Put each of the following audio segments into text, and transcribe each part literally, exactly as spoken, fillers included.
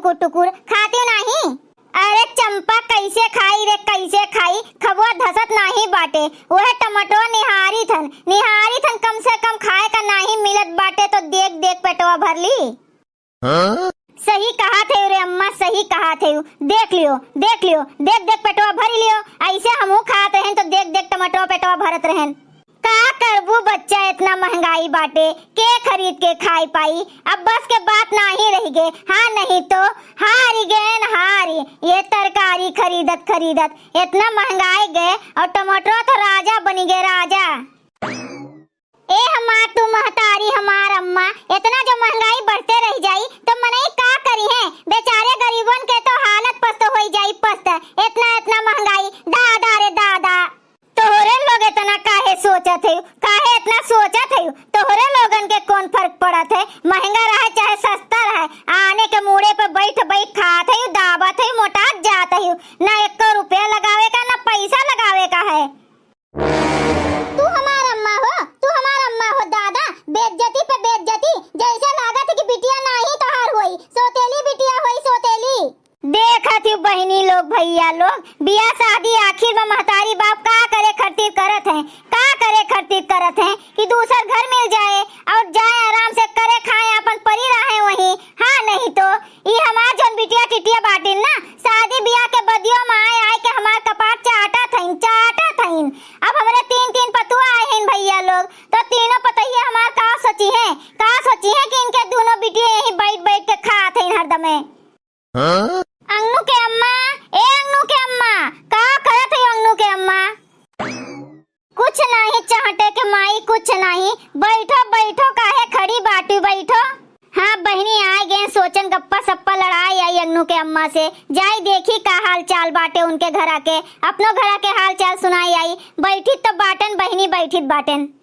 टुकुर टुकुर, खातिउ नाहीं? अरे चंपा, कइसे खाई रे, कइसे खाई? खबुआ धसत नाहीं बाटे। ओहे टमाटरवा निहारित हन, निहारित हन, कम से कम खाए का नाहीं मिलत बाटे, तो देख देख पेटवा भर ली। हाँ? सही कहत हइउ रे अम्मा, सही कहत हइउ। देख लियो, देख लियो, देख देख पेटवा भर लियो। अइसे हमहू खात रहेन तो देख देख टमाटरवा पेटवा भरत रहेन। का करबू बच्चा, एतना महंगाई बाटे, के खरीद के खाइ पाई? अब बस के बात नाहीं रहि गे। हाँ नहीं तो हारि गेन, हारि। ये तरकारी खरीदत खरीदत एतना महंगाइ गे, अउर टमाटरवा तो राजा बनि गे, राजा। ए हमार तू महतारी, हमार अम्मा, एतना जो महंगाई बढ़ते रहि जाई, तो मनई का करिहें? बेचारे गरीबन के तो हालत पस्त होइ जाई, पस्त। एतना, एतना महंगाई, दादा रे दादा। तोहरे लोग एतना काहे सोचत हइउ? काहे एतना सोचत हइउ? तोहरे लोगन के कौन फर्क पड़त है? महंगा रहे चाहे सस्ता रहे, आने के मूड़े पे बैठ बैठ खात हइउ, दाबत हइउ, मोटात जात हइउ। ना एक्को रुपया लगावे का, ना पैसा लगावे का है। तू हमार अम्मा हो, तू हमार अम्मा हो दादा, बेइज्जती पे बेइज्जती, जइसे लागत है कि बिटिया नाहीं तोहार होई, सोतेली बिटिया होई, सोतेली। देखत ही बहिनी लोग, भइया लोग, बियाह शादी आखिर में महतारी बाप का करे खातिर करत हैं, का करे खातिर करत हैं कि दूसर घर मिल जाए अउर जाए आराम से करे खाए, आपन परी रहे वहीं। हाँ, नहीं तो ई हमार जौन बिटिया टिटिया बाटिन ना, शादी बियाह के बदियो में आए आए के हमार कपार चाटत हइन, चाटत हइन। अब हमरे तीन तीन पतुआ आए हइन भइया लोग, तो तीनों पतोहिया हमार का सोचिहें, का सोचिहें कि इनके दूनों बिटिया यहीं बैठ बैठ के खात हइन हरदमे। हाँ? अंगनू के अम्मा, ए अंगनू के अम्मा, का करत है अंगनू के अम्मा? कुछ नाहीं चहटे के माई, कुछ नाहीं। बैठो, बैठो, काहे खड़ी बाटू, बैठो। हाँ बहिनी, आइ गए सोचन, गप्पा सप्पा लड़ाइ आई अंगनू के अम्मा से। जाई देखी का हाल चाल बाटे उनके घरा के, अपनो घरा के हाल चाल सुनाइ आई। बैठित तो बाटेन बहिनी, बैठित बाटेन।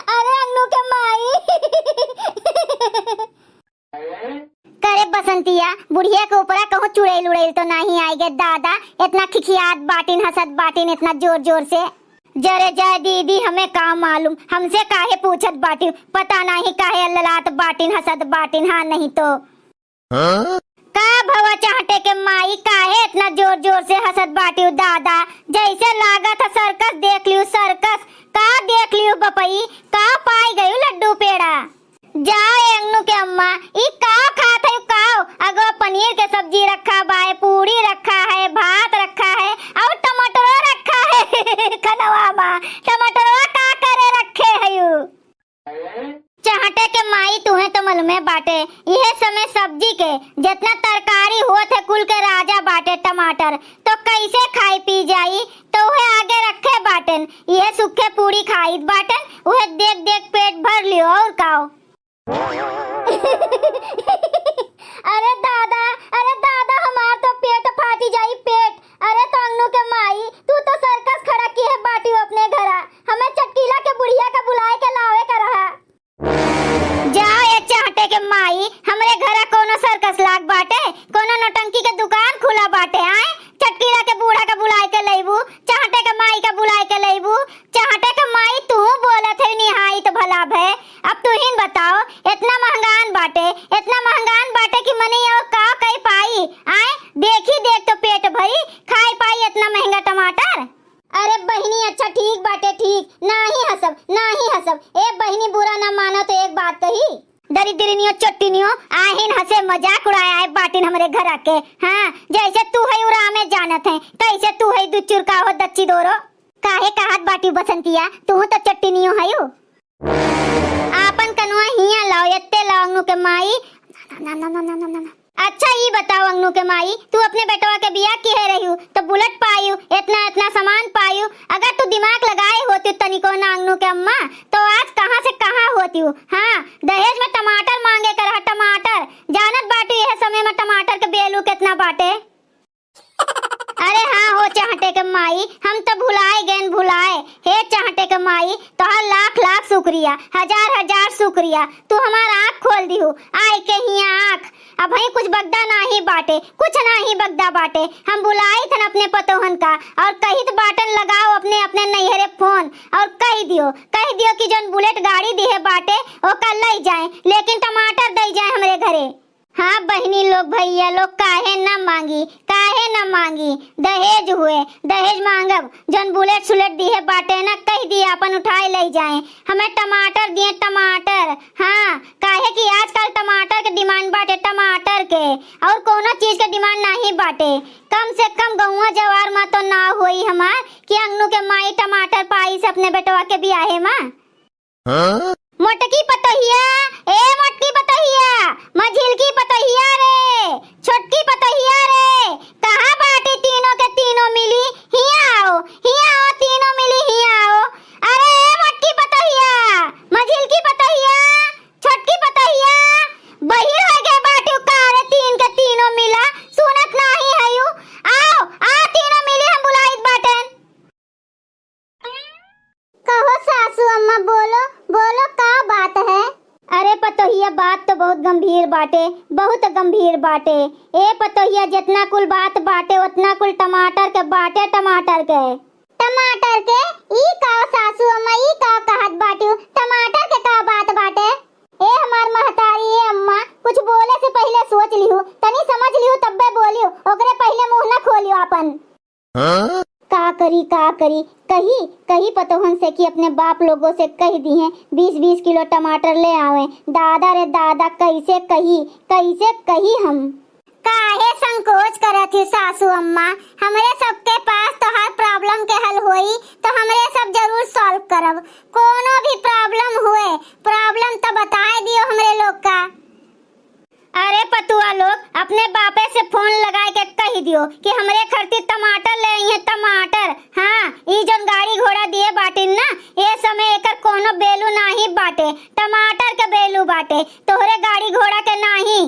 अरे अंगनू के माई। करे बसंतिया, बुढ़िया के ऊपरा कहूँ चुड़ैल उड़ैल तो नाहीं आइ गे दादा, एतना खिखियात बाटिन, हँसत बाटिन एतना जोर जोर से। जरे जाए दीदी, हमें का मालूम, हमसे काहे पूछत बाटिउ, पता नाहीं काहे अल्ललात बाटिन, हँसत बाटिन, हाँ नहीं तो। हाँ? का भवा चहटे के माई, काहे एतना जोर जोर से हँसत बाटिउ दादा? जइसे लागत ह सर्कस देख लिउ, सर्कस। का देख लिउ बपई, का पाइ गइउ लड्डू पेड़ा? जाओ ए अंगनू के अम्मा, ई का खात हइउ काव? अगो पनीर के सब्जी रखा बाय, पूड़ी रखा है, भात रखा है अउर टमाटरो रखा है। खनवा मा टमाटरवा का करे रखे हइउ? चहटे के माई, तुहे तो मालूमे बाटे, इहे समय सब्जी के जेतना तरकारी होत है, कुल के राजा बाटे टमाटर। तो कइसे खाई पी जाई? तो उहे आगे रखे बाटेन, इहे सूखे पूड़ी खाइत बाटेन, उहे देख देख पेट भर लियो, अउर काव। अरे दादा, अरे दादा, हमार तो पेट फाटी जाई, पेट। अरे तो अंगनू के माई, तू तो सर्कस खड़ा किहे बाटिउ अपने घरा। हमें चटकीला के बुढ़िया का बुलाए के लावे का रहा। जाओ ए चहटे के माई, हमरे घरा कौनो सर्कस लाग बाटे, कौनो नौटंकी के दुकान खुला बाटे, आए? चटकीला के बूढ़ा का बुलाए के लइबू, चहटे के माई का बुलाए के लइबू। चहटे के माई, तू बोलत है निहाई तो भला भय। अब तुहिन बताओ, एतना महंगान बाटे, एतना महंगान बाटे कि मनई अउर का कइ पाई, आए? देखी देख तो पेट भरी, खाइ पाई एतना महंगा टमाटर? अरे बहिनी, अच्छा ठीक बाटे, ठीक, नाहीं हँसब, नाहीं हँसब। ए बहिनी, बुरा ना मानो तो एक बात कही। दरिद्रिनियो, चोट्टिनियो, आहिन हँसे मजाक उड़ाए आए बाटिन हमरे घरा के। हाँ, जइसे तू है उरामे जानत है, तइसे तू है दू चुरका हो दच्ची दोरो। काहे कहत बाटिउ बसंतिया, तू तो चोट्टिनियो हइउ। आपन कनवा हियाँ लाओ, एत्ते लाओ अंगनू के माई। अच्छा ई बताओ अंगनू के माई, तू अपने बेटवा के बियाह किहे रहिउ तो बुलेट पाइउ, एतना एतना सामान पाइउ। अगर तू दिमाग लगाए होतिउ तनिको ना अंगनू के अम्मा, तो आज कहाँ से कहाँ होतिउ। हाँ, दहेज में टमाटर माँगे के रहा, टमाटर। जानत बाटू यह समय में टमाटर के value केतना बाटे। अरे हाँ हो चहटे के माई, हम तो भुलाए गएन भुलाए। हे चहटे के माई, तोहार लाख लाख शुक्रिया, हजार हजार शुक्रिया, तू हमार आँख खोल दिहू। आए के हियाँ आँख, अबहीं कुछ बगदा नाहीं बाटे, कुछ नाहीं बगदा बाटे। हम बुलाइत हन अपने पतोहन का और कहित बाटन लगाओ अपने, अपने नैहरे फोन और कहि दियो, कहि दियो कि जौन बुलेट गाड़ी दिहे बाटे ओका लइ जाए, लेकिन टमाटर दइ जाए हमरे घरे। हाँ बहिनी लोग, भइया लोग, काहे न माँगी, काहे न माँगी? दहेज हुए, दहेज माँगब। जौन बुलेट सुलेट दिहे बाटे न, कहि दिया आपन उठाए लइ जाए। हमें टमाटर दिए, टमाटर। हाँ, काहे कि आजकल टमाटर के demand बाटे, टमाटर के, और कौनो चीज के demand नाहीं बाटे। कम से कम गौवा जवार मा तो नाव होई हमार कि अंगनू के माई टमाटर पाइस अपने बेटवा के बियाहे मा। हाँ? मोटकी पतोहिया, ए मोटकी पतोहिया, मझिलकी पतोहिया रे, छोटकी पतोहिया रे, कहाँ बाटी तीनों के तीनों मिली? हियाँ आओ, हियाँ आओ, तीनों मिली हियाँ आओ। अरे ए मोटकी पतोहिया, मझिलकी पतोहिया, छोटकी पतोहिया, बहिर होइ गए बाटू का रे? तीन के तीनों मिला, सुनत नाहीं हयू। आओ, आ तीनों मिली हम बुलाइत बाटेन। कहो सासू अम्मा, बोलो, बोलो, का बात है? अरे पतोहिया, बात तो बहुत गंभीर बाटे, बहुत गंभीर बाटे। ए पतोहिया, जितना कुल बात बाटे, उतना कुल टमाटर के बाटे, टमाटर के। टमाटर के? ई का सासू अम्मा, ई का कहत बाटियो? टमाटर के का बात बाटे? ए हमार महतारी, ए अम्मा, कुछ बोले से पहिले सोच लिहू, तनी समझ लिहू तब्बे बोलियो, ओकरे पहिले मुँह न खोलियो आपन। हाँ? का करी, का करी, कही, कही पतोहन से कि अपने बाप लोगों से कहि दिहे बीस बीस किलो टमाटर ले आवे। दादा रे दादा, कैसे कही, कैसे कही हम? काहे संकोच करत ही सासू अम्मा? हमरे सबके पास तोहार problem के हल होई, तो हमरे सब जरूर solve करब। कोनो भी problem हुए, problem तो बताए दियो हमरे लोग का। अरे पतुआ लोग, अपने बापे से फोन लगाए के कहि दियो कि हमरे खरती टमाटर ले अइहें, टमाटर। हाँ, ई जौन गाड़ी घोड़ा दिए बाटिन ना, ए समय एकर कोनो value नाहीं बाटे, टमाटर के value बाटे, तोहरे गाड़ी घोड़ा के नाहीं।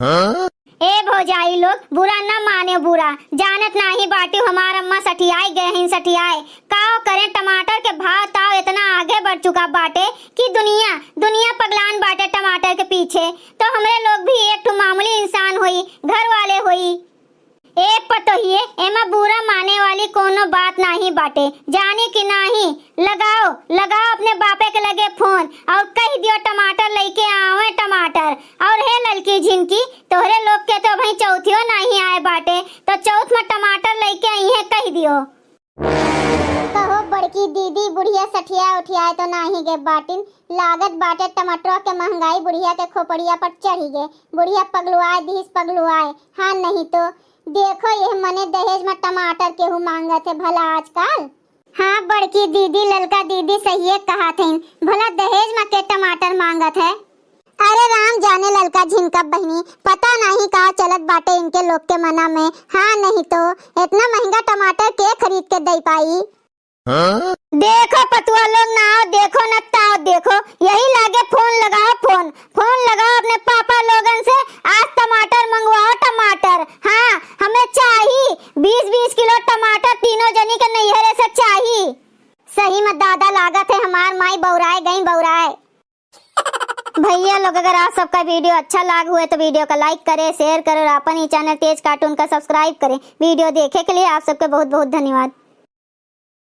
हाँ? ए भौजाई लोग, बुरा न माने बुरा, जानत नाहीं बाटिउ हमार अम्मा सठियाई गए हैं, सठियाए। काव करें, टमाटर के भाव ताव इतना आगे बढ़ चुका बाटे कि दुनिया, दुनिया पगलान बाटे टमाटर के पीछे। तो हमरे लोग भी एक ठो मामूली इंसान होई, घर वाले होई। ए पतोहिए, एमा बुरा माने वाली कोनो बात नाहीं बाटे, जानी कि नाहीं? लगाओ, लगाओ अपने बापे के लगे फोन और कहि दियो टमाटर लइके आवे टमाटर। और हे ललकी झिनकी, तोहरे लोग के तो अबहीं चौथियो नाहीं आए बाटे, तो चौथ में टमाटर लइके अइहें कहि दियो। कहो बड़की दीदी, बुढ़िया सठिया उठिया तो नाहीं गे बाटिन, लागत बाटे टमाटरवा के महंगाई बुढ़िया के खोपड़िया पर चढ़ी गे, बुढ़िया पगलुआए दिहिस पगलुआए। हाँ नहीं तो देखो यह मने दहेज में टमाटर केहू मांगत है भला आजकल। हाँ बड़की दीदी, ललका दीदी सहिए कहत हईन, भला दहेज में के टमाटर मांगत है? अरे राम जाने ललका झिनका बहिनी, पता नाहीं का चलत बाटे इनके लोग के मना में। हाँ नहीं तो इतना महंगा टमाटर के खरीद के दे पाई? हाँ? देखो पतुआ लोग ना आओ, देखो न ताओ, देखो यही लागे फोन लगाओ, फोन, फोन लगाओ अपने पापा लोगन से, आज टमाटर मंगवाओ टमाटर। हाँ, हमें चाही बीस बीस किलो टमाटर, तीनों जनी के नैहरे से चाही। सही में दादा लागत है हमार माई बौराए गई, बौराए। भैया लोग, अगर आप सबका video अच्छा लाग हुए तो video का like करें, share करें और अपन ही channel तेज cartoon का subscribe करें। Video देखे के लिए आप सबके बहुत बहुत धन्यवाद।